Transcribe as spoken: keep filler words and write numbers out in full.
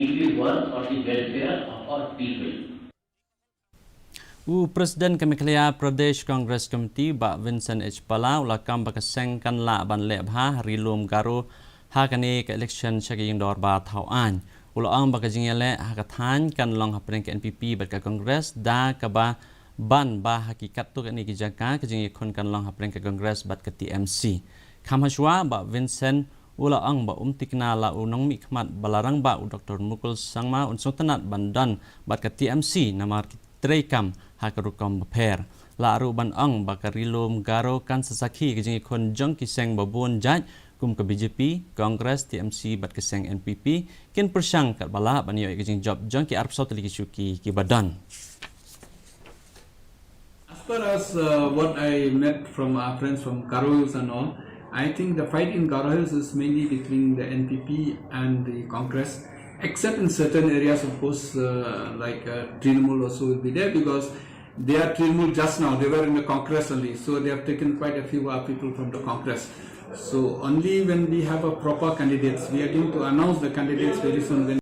It is one for the welfare of our people. U President ka Meghalaya Pradesh Congress Committee, Bah Vincent H Pala, u la ong ba ka seng kan lah ban leh bha ha ri lum Garo ha kane ka election sha ka ïing dorbar thaw aiñ. U la ong ba ka jingïaleh ha ka thaiñ kan long hapdeng ka N P P bad ka Congress, da kaba ban ba ha ki katto katne ki jaka ka jingïakhun kan long hapdeng ka Congress bad ka T M C. Kham hashwa, Bah Vincent u la ong ba um tikna la u nongmihkhmat ba la rangbah u Doctor Mukul Sangma un sngewtynnad ban don bad ka T M C namar ki treikam ha ka rukom bapher. La ruh ban ong ba ka ri lum Garo kan sa sakhi ka jingïakhun jong ki seng babun jait kum ka B J P, Congress, T M C bad ka seng N P P kin pyrshang katba lah ban ïoh ïa ka jingjop jong ki arphew saw tylli ki shuki kiba don. As far as uh, what I met from our friends from Garo Hills and all, I think the fight in Garo Hills is mainly between the N P P and the Congress, except in certain areas, of course, uh, like uh, Trinamool also will be there because they are Trinamool just now. They were in the Congress only, so they have taken quite a few uh, people from the Congress. So only when we have a proper candidates, we are going to announce the candidates very soon when